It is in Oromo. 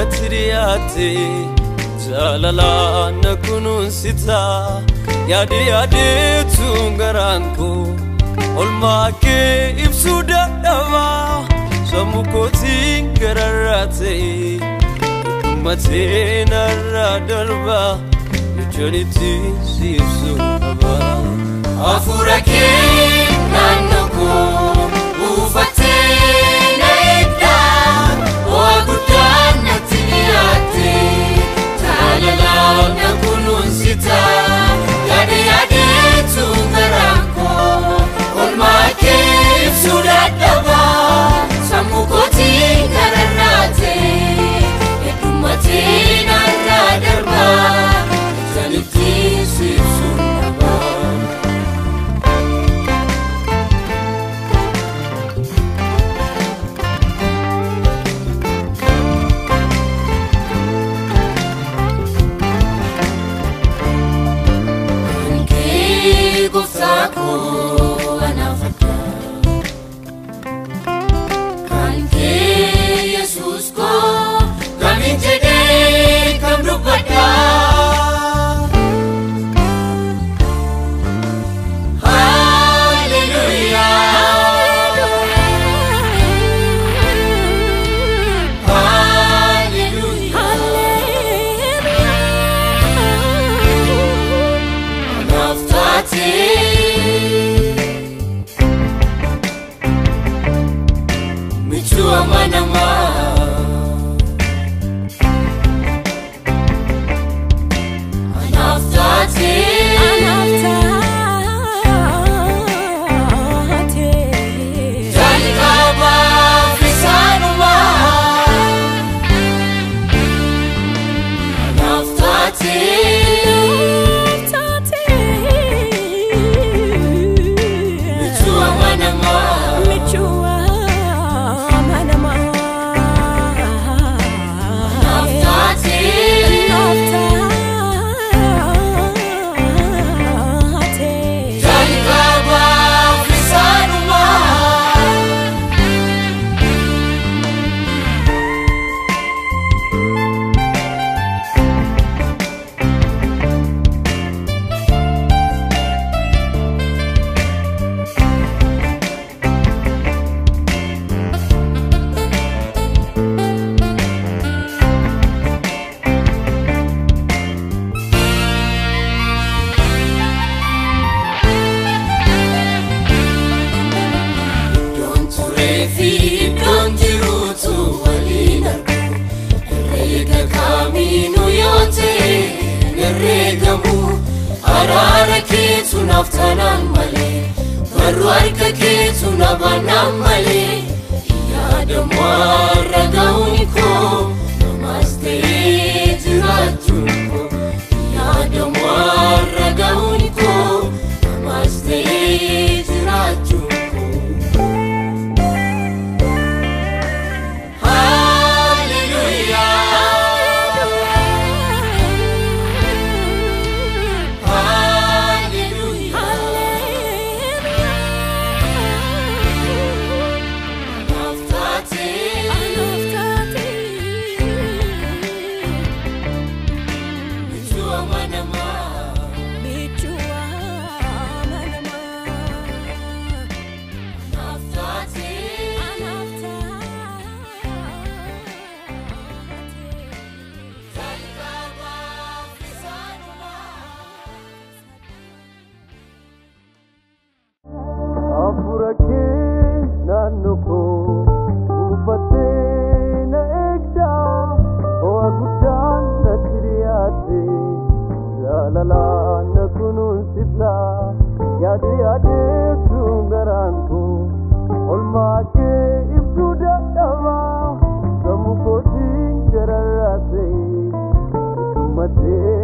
natti dhiyaate jaalala na kunuunsita yaade yaadeetu garaan koo olmaa kee ibsuu dadhaba sammuu kootiin gararraa ta'e dhummatee narraa darba jechaan ittiin si ibsuu qaba. Hafuura kee naannoo koo buufatee na eegda ho'a guddaan natti dhiyaate jaalala na kunuunsita yaade yaadeetu garaan koo olmaa kee ibsuu dadhaba sammuu kootiin gararraa ta'e dhummatee narraa darba jechaan ittiin si ibsuu qaba. Gooftaa koo anaaf adda kan kee Yesuus koo kamiin jedhee kam dubbadha. Araara keetu naaf taanaan malee barru harka keetu na baanaan malee yaadamu har'a ga'uun koo namaas ta'ee jiraachuun koo yaadamu har'a ga'uun koo namaas ta'ee jiraachuun koo. Hafuura kee naannoo koo buufatee na eegda ho'a guddaan natti dhiyaate jaalala na kunuunsita yaade yaadeetu garaan koo olmaa kee ibsuu dadhaba sammuu kootiin gararraa ta'e dhummatee